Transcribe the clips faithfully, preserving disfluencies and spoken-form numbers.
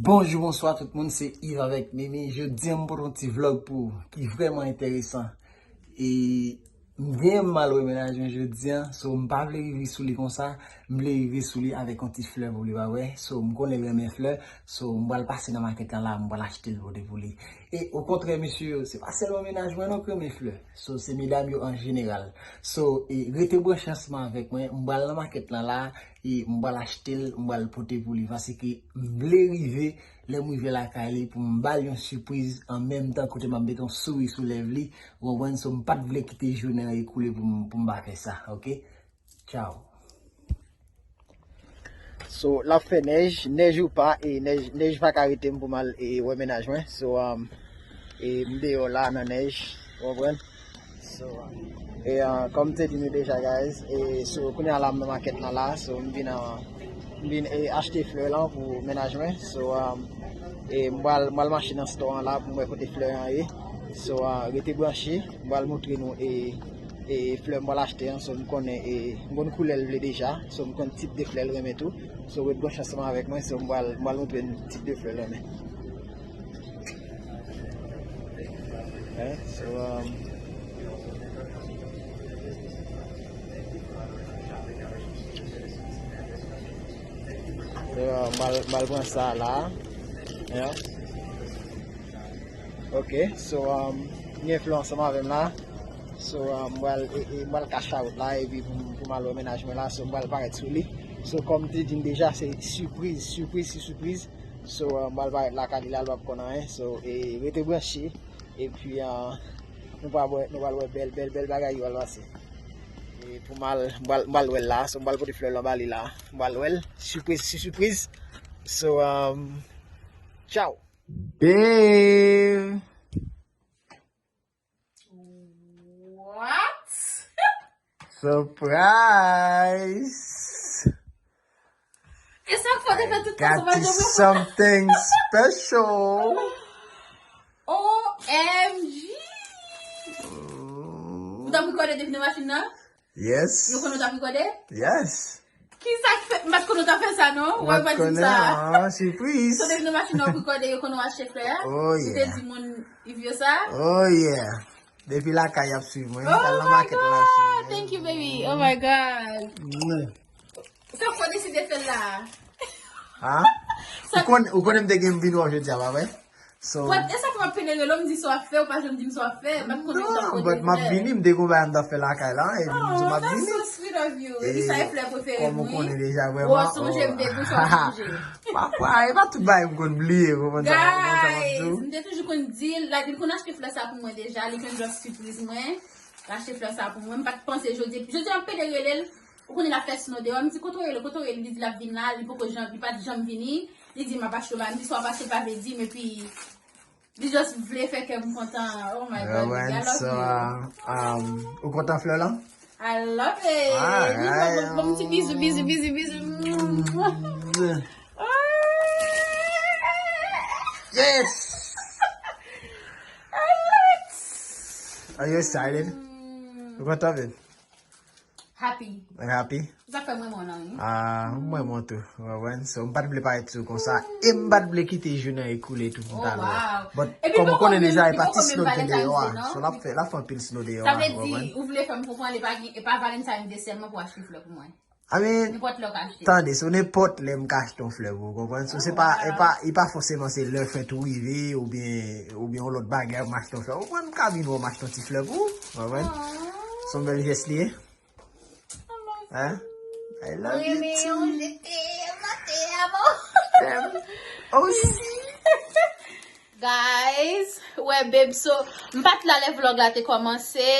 Bonjou, bonswa tout moun, se Yves avèk Mimi. Jodi a, m pote yon ti vlog pou ou ki vrèman enteresan. E m gen mal wè mennaj mwen jodi a, so m pa vle rive sou li konsa, m vle rive sou li avèk yon ti flè pou li, pa vre? So m konnen l renmen flè, so m pral pase nan makèt lan la, m pral achte l pote pou li. E okontrè, mesye yo, se pa sèlman mennaj mwen non ki renmen flè. So se medam yo an jeneral. So, e, rete branche ansanm avèk mwen, m pral nan makèt lan la, e m pral achte l, m pral pote pou li. Paske m vle rive, lè m rive lakay li, pou m ba l yon sipriz an menm tan kote m ap mete yon souri sou lèv li, ou konprann? So, m pa t vle kite jounen an ekoule pou m, pou m pa fè sa, oke? Tchao. So, l ap fè nèj, nèj ou pa, e nèj, nèj pa ka rete m pou m al, e, wè mennaj mwen. So, um, e m deyò la nan nèj, ou konprann? So, e, uh, kòm m te di nou deja, guys, e, so, kounye a la m nan makèt lan la, so, m vin, uh, m vin, e, achte flè lan pou mennaj mwen. So, um, e, m pral, m pral mache nan store an la pou m wè kote flè an ye. So, uh, rete branche, m pral montre nou, e, e, flè m pral achte an, so, m konnen, e, m konn koulè l vle deja, so, m konn tip de flè l renmen tou. So, ret branche ansanm avèk mwen, so, m pral, m pral montre n tip de flè l renmen. Hein? So, um, so, uh, m pral, m pral pran sa la. Yeah. Ok, so, um, gen flè ansanm avè m la. So, um, m pral, e, e, m pral cash out la, epi pou, pou m al wè mennaj mwen la, so, m pral parèt sou li. So, kòm m te di n deja, se sipriz, sipriz, si sipriz. So, uh, m pral parèt lakay li la, l p ap konn anyen. So, e, rete branche. Epi, uh, nou pral wè, nou pral wè bèl, bèl, bèl bagay yo al pase. E pou m al, m pral, m pral wè l la. So, m pral pote flè lan ba li la. M pral wè l. Sipriz, si sipriz. So, um, tchao. Babe. What? Surprise. E sa k fè w te fè tout tan sa w pa janm reponn? Got you something special. O M G. Mm. Ou t ap rekòde depi nan machin nan? Yes. Yo konn ou t ap rekòde? Yes. Ki sa k fè? M pa t konn ou t ap fè sa, non. Ou pa di m sa. Ah, surprise. So, depi nan machin nan w ap rekòde, yo konn ou achte flè a? Oh, yeah. Ou te di moun Yves yo sa? Oh, yeah. Depi lakay y ap swiv mwen. Oh, al nan makèt la, y ap swiv mwen. Thank you, baby. Oh, my God. Mwah. Sa w deside fè l la? Ha? Ou konn, ou konnen m te gen m vin wè w jodi a, pa vre? So, but e sa k m ap pede rele w, m di sa w ap fè, ou pa janm di m sa w ap fè, m ap konnen ou t ap pote flè. Non, but m ap vini, m te gon bagay m t ap fè lakay la, epi m di m ap vini. Oh, that's so sweet of you. Epi sa e flè prefere m, wi. Kòm ou konnen deja, vrèman. Ou sonje m depi w sot sonje. Pafwa, e pa tout bagay m konn bliye, ou konprann sa, ou konprann sa m ap di w? Guys, m te toujou konn di l, like, li konn achte flè sa pou mwen deja, li konn dwòp sipriz mwen. L achte flè sa pou mwen, m pa t panse jodi, jodi a m pede rele l. Ou konnen l ap fè snow deyò. M di, "Kote w ye, kote w ye?" Li di l ap vin la, li poko janm, li pa t janm vini. Li di, "M ap achte w ba." M di, "Sa w ap achte l pa vle di m," epi li just vle fè kè m kontan. Oh my God, baby, I love you. Ou kontan flè lan? I love it. Alright. Ban m, ban m ti bizou, bizou, bizou, bizou. Mm. Yes! I love it. Are you excited? Mm. Ou kontan, babe? Happy. Ou happy? Sa fè mwen mwen nan, wi. Ah, mwen mwen tou. Ou konprann? So, m pa t vle parèt sou konsa. E m pa t vle kite jounen an ekoule tou pou m ta lwen. Oh, wow. But, kòm ou konnen deja, e pa ti snow ki gen deyò a. So, l ap fè, l ap fè anpil snow deyò a, ou konprann? Sa vle di, ou vle fè m konprann, e pa gen, e pa Valentine Day sèlman pou w achte flè pou mwen. I mean, nenpòt lè w ka achte. Tande, so nenpòt lè m ka achte yon flè pou ou, konprann? So, se pa, e pa, e pa fòseman se lè fèt ou rive, oubyen, oubyen yon lòt bagay, m achte yon flè. Ou konprann, m ka vin wè w, m achte yon ti flè pou ou, ou konprann? So, yon bèl jès li ye. Hein? I love you too. Guys, wè, babe, so, m pa t la lè vlog la te kòmanse.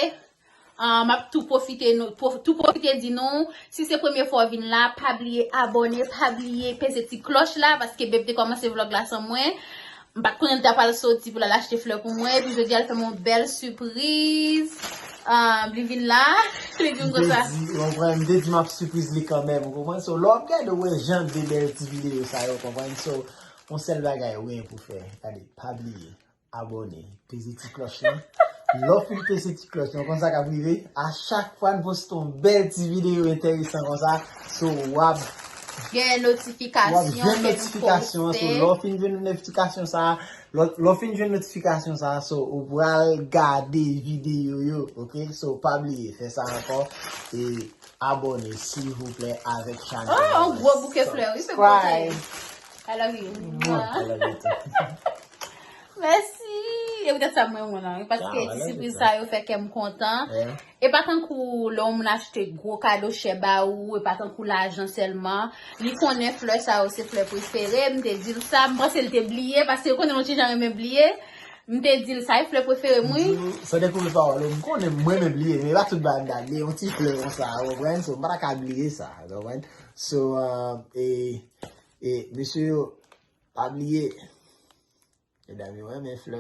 Ah, m ap tou pwofite nou, pwof-, tou pwofite di nou, si se premye fwa w vin la, pa bliye abòne, pa bliye peze ti klòch la, paske babe te kòmanse vlog la san mwen. M pa t konnen l ta pral soti pou l al achte flè pou mwen, epi jodi a l fè m yon bèl sipriz. Ah, li vin la, li di m konsa. M te di, w konprann, m te di m ap sipriz li kanmenm, ou konprann? So, lè w ap gade, w wè jan de bèl ti videyo sa yo, w konprann? So, yon sèl bagay ou gen pou fè, gade, pa bliye abòne, peze ti klòch lan. Lè w fin peze ti klòch lan, konn sa k ap rive? A chak fwa n poste yon bèl ti videyo enteresan konsa, so w ap Gen notifikasyon ke m poste. Lè w fin jwenn notifikasyon sa, lè w fin jwenn notifikasyon sa, so ou pral gade videyo yo, oke? So pa bliye fè sa ankò e abòne silvouplè avèk chanèl. Oh, yon gwo bouke flè wi, se pote. I love you. I love you too. Mèsi. E poutèt sa mwen renmen w lan, paske ti sipriz sa yo fè kè m kontan. E pa tankou lè yon moun achte gwo kado chè ba ou, e pa tankou lajan sèlman. Li konnen flè sa yo se flè prefere, m te di l sa, m panse l te bliye, paske yo konnen m yon ti jan renmen bliye. M te di l sa e flè prefere m wi. Sa dekouvri pawòl ou, m konnen mwen menm bliye, men e pa tout bagay m ta bliye, yon ti flè konsa, ou konprann? So m pa ta ka bliye sa, ou konprann? So, e, e mesye yo, pa bliye. Medam yo renmen flè.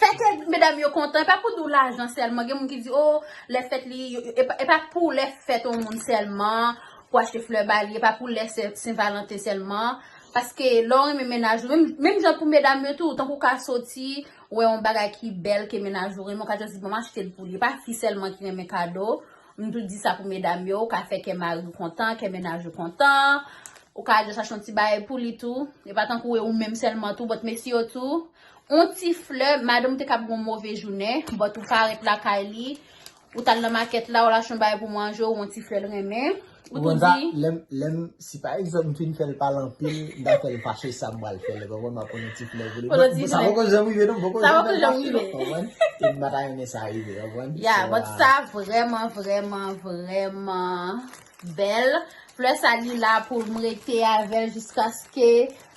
Fè kè medam yo kontan, e pa pou di w lajan sèlman. Gen moun ki di, o, lè fèt li, e pa pou lè fèt yon moun sèlman, pou achte flè ba li, e pa pou lè Sen Valanten sèlman. Paske lè w renmen mennaj ou, menm jan pou medam yo tou, tankou w ka soti, ou wè yon bagay ki bèl ke mennaj ou renmen, ou ka just di, bon, m achte l pou li. E pa fi sèlman ki renmen kado. M tou di sa pou medam yo, ou ka fè kè mari w kontan, kè mennaj ou kontan. Ou ka just achte yon ti bagay pou li tou. E pa tankou e ou menm sèlman tou, but mesye yo tou. Yon ti flè, madanm ou te kab gon move jounen, but ou parèt lakay li, ou t al nan makèt la, ou al achte yon bagay pou manje, ou yon ti flè l renmen. Ou tou di. Lè m, lè m, si pa egzanp m fin fè l pale anpil, m ta fè l fache, sa m pral fè l, konprann, m ap pran yon ti flè pou li. Sa poko janm rive non, poko janm fache non, konprann? E m pa ta renmen sa rive, konprann? Yeah, but sa vrèman, vrèman, vrèman bèl. Flè sa li la pou m rete avè l jiskaske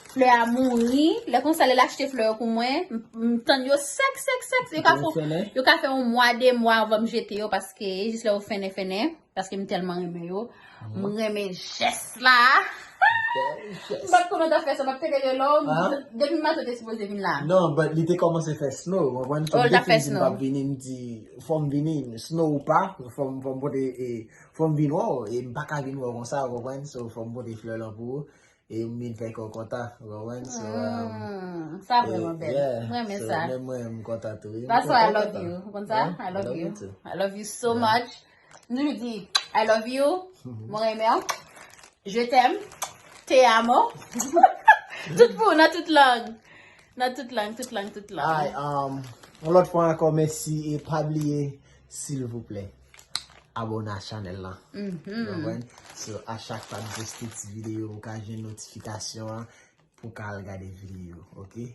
flè a mouri. Lè konsa lè l achte flè yo pou mwen, m, m tann yo sèk, sèk, sèk. Yo ka fè, yo ka fè yon mwa, de mwa anvan m jete yo paske e jis lè yo fennen, fennen. Paske m tèlman renmen yo. M renmen jès la. M pa t konnen w t ap fè sa, m ap teke de lò. Depi maten w te sipoze vin la. Non, but li te kòmanse fè snow, w konprann? So m te fin di m p ap vini, m di fò m vini, snow ou pa, fò m, fò m pote, e, fò m vin wè w, e m pa ka vin wè w konsa, w konprann? So fò m pote flè lan pou ou, e m vin fè kè w kontan, w konprann? So, um, sa vrèman bèl. M renmen sa. So menm mwen, m kontan tou wi. That's why I love you. Ou konn sa? I love you. I love you so much. M toujou di, I love you. Mwen renmen w. Je t'aime. Te amo. Tout pou, nan tout lang. Nan tout lang, tout lang, tout lang. Ay, um, yon lòt fwa ankò, mèsi e pa bliye, silvouplè, abòne a chanèl lan. Ou konprann? So, a chak fwa m poste ti videyo, ou ka jwenn notifikasyon an pou w ka al gade videyo, oke?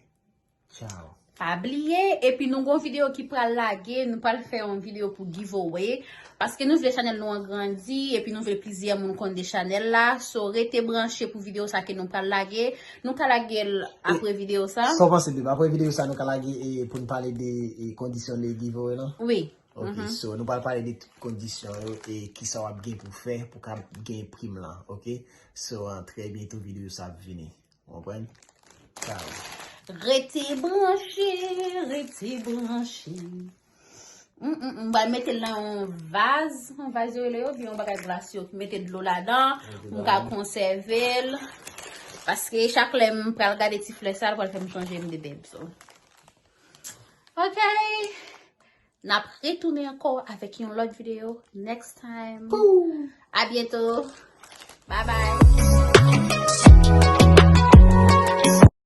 Tchao. Pa bliye, epi nou gon videyo ki pral lage, nou pral fè yon videyo pou giveaway, paske nou vle chanèl nou an grandi, epi nou vle plizyè moun konn de chanèl la, so rete branche pou videyo sa ke nou pral lage, nou ka lage l apre videyo sa. Sa w panse de apre videyo sa nou ka lage e pou n pale de e kondisyon de giveaway lan? Wi. Ok, so nou pral pale de tout kondisyon yo e kisa w ap gen pou fè pou ka gen prim lan, oke? So, an trè byento videyo sa ap vini. Ou konprann? Tchao. Rete branche, rete branche. M pral mete l nan yon vaz, yon vaz yo rele yo, oubyen yon bagay glas yo, mete dlo ladan, pou m ka konsève l. Paske chak lè m pral gade ti flè sa, l pral fè m sonje m de beb so. Ok. N ap retounen ankò avèk yon lòt videyo next time. A byento. Bye bye.